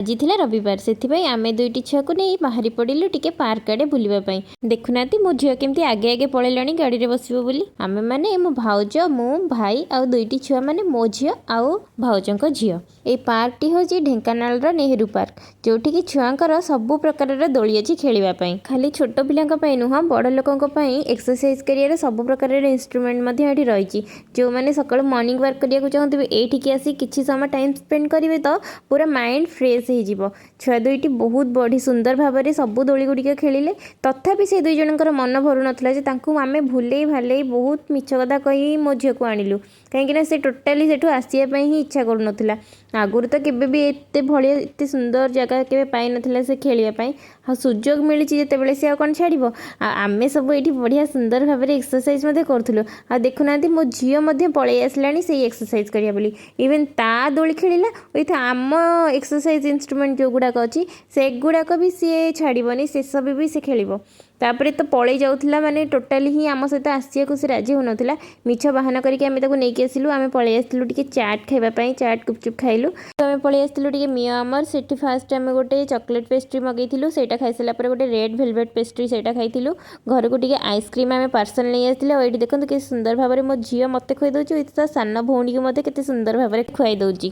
ଆଜି ଥିଲା ରବିବାର, ସେଥିପାଇଁ ଆମେ ଦୁଇଟି ଛୁଆକୁ ନେଇ ବାହାରି ପଡ଼ିଲୁ ଟିକେ ପାର୍କ ଆଡ଼େ ବୁଲିବା ପାଇଁ। ଦେଖୁନାହାନ୍ତି, ମୋ ଝିଅ କେମିତି ଆଗେ ଆଗେ ପଳେଇଲାଣି ଗାଡ଼ିରେ ବସିବ ବୋଲି। ଆମେ ମାନେ ମୋ ଭାଉଜ, ମୁଁ, ଭାଇ ଆଉ ଦୁଇଟି ଛୁଆ, ମାନେ ମୋ ଝିଅ ଆଉ ଭାଉଜଙ୍କ ଝିଅ। ଏଇ ପାର୍କଟି ହେଉଛି ଢେଙ୍କାନାଳର ନେହେରୁ ପାର୍କ, ଯୋଉଠିକି ଛୁଆଙ୍କର ସବୁ ପ୍ରକାରର ଦୋଳି ଅଛି ଖେଳିବା ପାଇଁ। ଖାଲି ଛୋଟ ପିଲାଙ୍କ ପାଇଁ ନୁହଁ, ବଡ଼ ଲୋକଙ୍କ ପାଇଁ ଏକ୍ସରସାଇଜ କରିବାର ସବୁ ପ୍ରକାରର ଇନଷ୍ଟ୍ରୁମେଣ୍ଟ ମଧ୍ୟ ଏଠି ରହିଛି। ଯେଉଁମାନେ ସକାଳୁ ମର୍ଣ୍ଣିଂ ୱାକ୍ କରିବାକୁ ଚାହୁଁଥିବେ, ଏଇଠିକି ଆସି କିଛି ସମୟ ଟାଇମ୍ ସ୍ପେଣ୍ଡ କରିବେ ତ ପୁରା ମାଇଣ୍ଡ ଫ୍ରେଶ୍ ହେଇଯିବ। ଛୁଆ ଦୁଇଟି ବହୁତ ବଢ଼ି ସୁନ୍ଦର ଭାବରେ ସବୁ ଦୋଳି ଗୁଡ଼ିକ ଖେଳିଲେ। ତଥାପି ସେ ଦୁଇ ଜଣଙ୍କର ମନ ଭରୁନଥିଲା ଯେ ତାଙ୍କୁ ଆମେ ଭୁଲେଇ ଭାଲେଇ, ବହୁତ ମିଛ କଥା କହି ମୋ ଝିଅକୁ ଆଣିଲୁ, କାହିଁକିନା ସେ ଟୋଟାଲି ସେଠୁ ଆସିବା ପାଇଁ ହିଁ ଇଚ୍ଛା କରୁନଥିଲା। ଆଗରୁ ତ କେବେ ବି ଏତେ ଭଳିଆ ଏତେ ସୁନ୍ଦର ଜାଗା କେବେ ପାଇନଥିଲା ସେ ଖେଳିବା ପାଇଁ। ଆଉ ସୁଯୋଗ ମିଳିଛି ଯେତେବେଳେ, ସେ ଆଉ କ'ଣ ଛାଡ଼ିବ? ଆଉ ଆମେ ସବୁ ଏଇଠି ବଢ଼ିଆ ସୁନ୍ଦର ଭାବରେ ଏକ୍ସରସାଇଜ ମଧ୍ୟ କରୁଥିଲୁ। ଆଉ ଦେଖୁନାହାନ୍ତି, ମୋ ଝିଅ ମଧ୍ୟ ପଳେଇ ଆସିଲାଣି ସେଇ ଏକ୍ସରସାଇଜ କରିବା ବୋଲି। ଇଭେନ୍ ତା ଦୋଳି ଖେଳିଲା ୱିଥ୍ ଆମ ଏକ୍ସରସାଇଜ ଇନଷ୍ଟ୍ରୁମେଣ୍ଟ ଯେଉଁଗୁଡ଼ାକ ଅଛି, ସେଗୁଡ଼ାକ ବି ସିଏ ଛାଡ଼ିବନି, ସେସବୁ ବି ସେ ଖେଳିବ। ତାପରେ ତ ପଳେଇ ଯାଉଥିଲା, ମାନେ ଟୋଟାଲି ହିଁ ଆମ ସହିତ ଆସିବାକୁ ସେ ରାଜି ହେଉନଥିଲା। ମିଛ ବାହାନା କରିକି ଆମେ ତାକୁ ନେଇକି ଆସିଲୁ। ଆମେ ପଳେଇ ଆସିଥିଲୁ ଟିକେ ଚାଟ୍ ଖାଇବା ପାଇଁ। ଚାଟ୍ ଗୁପଚୁପ୍ ଖାଇଲୁ। ତ ଆମେ ପଳେଇ ଆସିଥିଲୁ ଟିକେ ମିଓ ଆମର। ସେଠି ଫାଷ୍ଟ ଆମେ ଗୋଟେ ଚକୋଲେଟ୍ ପେଷ୍ଟ୍ରି ମଗେଇଥିଲୁ। ସେଇଟା ଖାଇସାରିଲା ପରେ ଗୋଟେ ରେଡ୍ ଭେଲଭେଟ୍ ପେଷ୍ଟ୍ରି, ସେଇଟା ଖାଇଥିଲୁ। ଘରକୁ ଟିକେ ଆଇସ୍କ୍ରିମ୍ ଆମେ ପାର୍ସଲ୍ ନେଇ ଆସିଥିଲୁ। ଆଉ ଏଇଠି ଦେଖନ୍ତୁ, କେତେ ସୁନ୍ଦର ଭାବରେ ମୋ ଝିଅ ମୋତେ ଖୁଆଇ ଦେଉଛି, ୱିଥ୍ ତା ସାନ ଭଉଣୀକୁ ମଧ୍ୟ କେତେ ସୁନ୍ଦର ଭାବରେ ଖୁଆଇ ଦେଉଛି।